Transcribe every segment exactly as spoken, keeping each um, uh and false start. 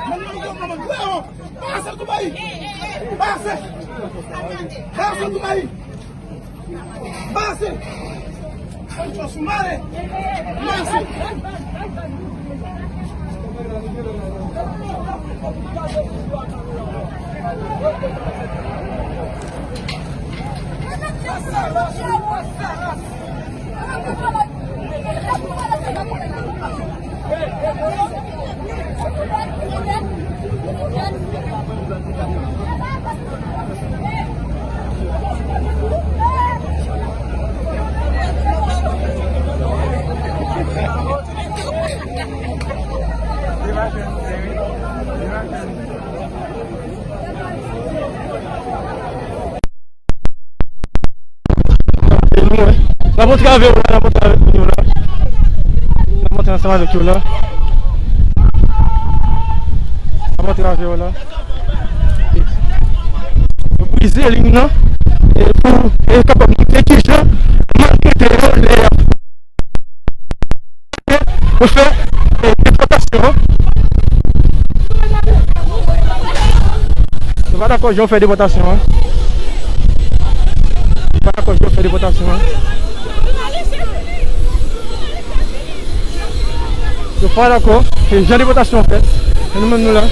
Pase tou bay! Pase! Pase tou bay! Pase! Pancho sou mare! Pase! N ap antre avè yo la, n ap antre avèk moun yo la. N ap antre ansanm avèk yo la. N ap antre avè yo la. Yo brize liy nan. E pou, e kapab montre kijan maltrete yo lè y ap Yo fè, eh, depòtasyon an. Nou pa dakò jan yo fè depòtasyon an. Nou pa dakò jan yo fè depòtasyon an. Yo pa dakò, eh, jan depòtasyon an fèt. E nou menm nou la.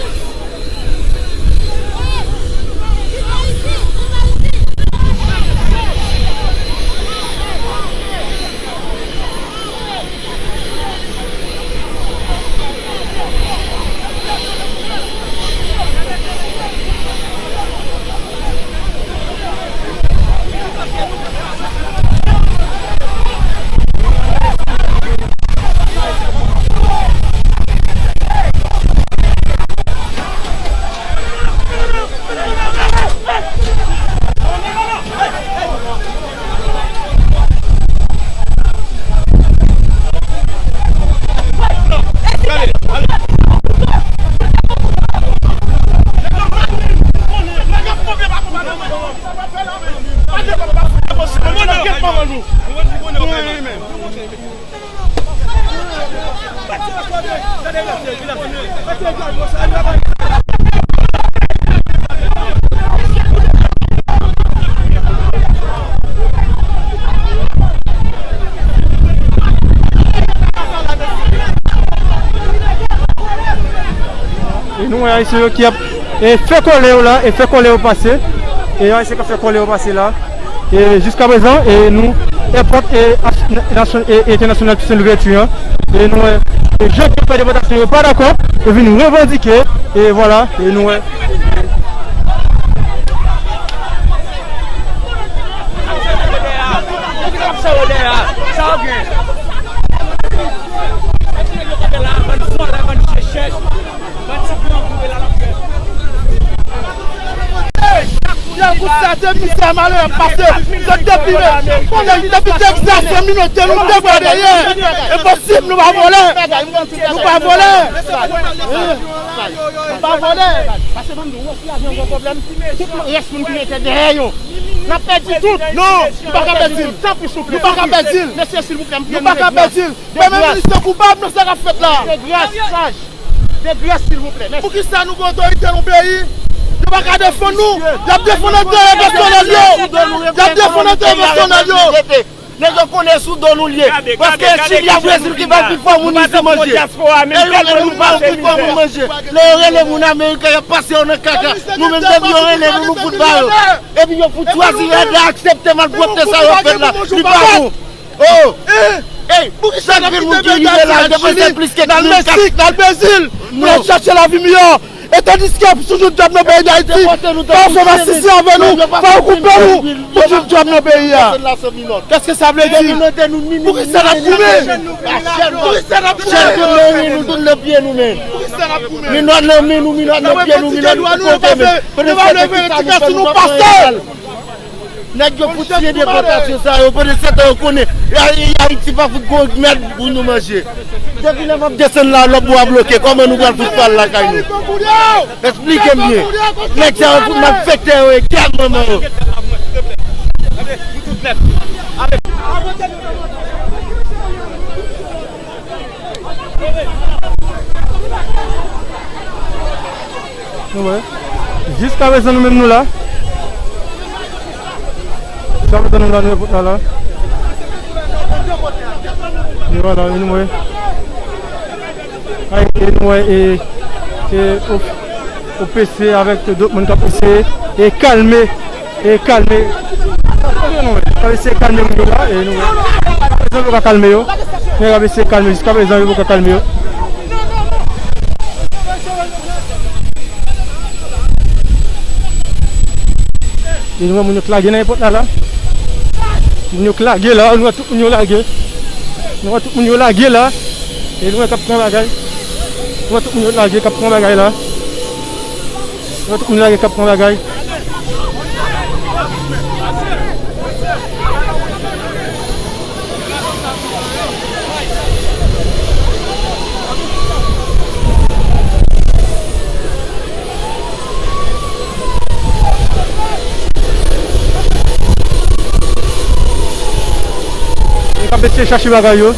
E nou wè ayisyen yo ki ap, e, fè kòlè yo la, e fè kòlè yo pase. E ayisyen k ap fè kòlè yo pase la. E jiska prezan, e nou, èpòt, e, ach-, na-, nasyon-, e, entènasyonal Toussaint Louverture an, e nou, e, e, jan yo fè depòtasyon yo pa dakò, yo vin revandike, e vwala, e nou, e. Pye kout sa, se mizè malere ap pase. Se depile. Konnen depi Tegzas, se minote nou te pran dèyè. Enposib, nou pa vòlè. Nou pa vòlè. Nou pa vòlè. Pase ban m di w, Wòsi a gen yon pwoblèm. Tout rès moun ki rete dèyè yo. N ap pèdi tout. Non, nou pa ka pèdi l. Tanpri, souple. Nou pa ka pèdi l. Mesye, silvouplè, m priye nou, nou pa ka pèdi l. Premye minis lan koupab nan sa k ap fèt la. De grâce, sage. De grâce, silvouplè. Mèsi. Poukisa nou gen otorite nan peyi? Yo pa ka defann nou. Y ap defann enterè pèsonèl yo. Y ap defann enterè pèsonèl yo. Nèg yo konnen sou do nou l ye. Paske si li a Brezil ki ba l pi fò moun isit manje. E yo menm nou ba yo pi fò moun manje. Lè yo rele moun Ameriken, y ap pase yo nan kaka. Nou menm depi yo rele nou, nou fout ba yo. Epi yo fout chwazi rèd la, aksepte malpwòpte sa yo ap fèt la. Li pa bon. Oh! Ey, poukisa n ap kite peyi Dayiti, n al Chili, n al Meksik, n al Brezil, pou n al chache lavi miyò? E tandiske y ap sou tout djòb nan peyi Dayiti, pa yo fè masisi avè nou, pa yo koupe nou, pou tout djòb nan peyi a. Kèske sa vle di? Poukisa n ap goumen? Poukisa n ap goumen? Poukisa n ap goumen? Minòt nan men nou, minòt nan pye nou, minòt nou kote men. Yo pa vle veye ti kè sou nou, pastè! Nèg yo fout siyen depòtasyon sa yo, pandan se tan yo konnen Ay-, Ayiti pa fout gon mèd pou nou manje. Depi lè m ap desann la, lòt bò a bloke, kòman nou pral fout pral lakay nou? Eksplike m byen. Nèg sa yo fout malfektè yo e gad manman yo. Nou wè. Jiskaprezan nou menm nou la. Jiskaprezan nou la, nou epòt la la. E vwala, e nou wè. Ay, e nou wè, e, e, O P C avèk dòt moun k ap eseye, e kalme, e kalme. K ap eseye kalme moun yo la, e nou wè. Jiskaprezan yo pa ka kalme yo. Nèg ap eseye kalme, jiskaprezan yo pa ka kalme yo. E nou wè moun yo k lage nan epòt la la. Moun yo k lage la, nou wè tout moun yo lage. Nou wè tout moun yo lage la. E nou wè k ap pran bagay. Nou wè tout moun yo lage k ap pran bagay la. Nou wè tout moun lage k ap pran bagay. Yo k ap eseye chache bagay yo.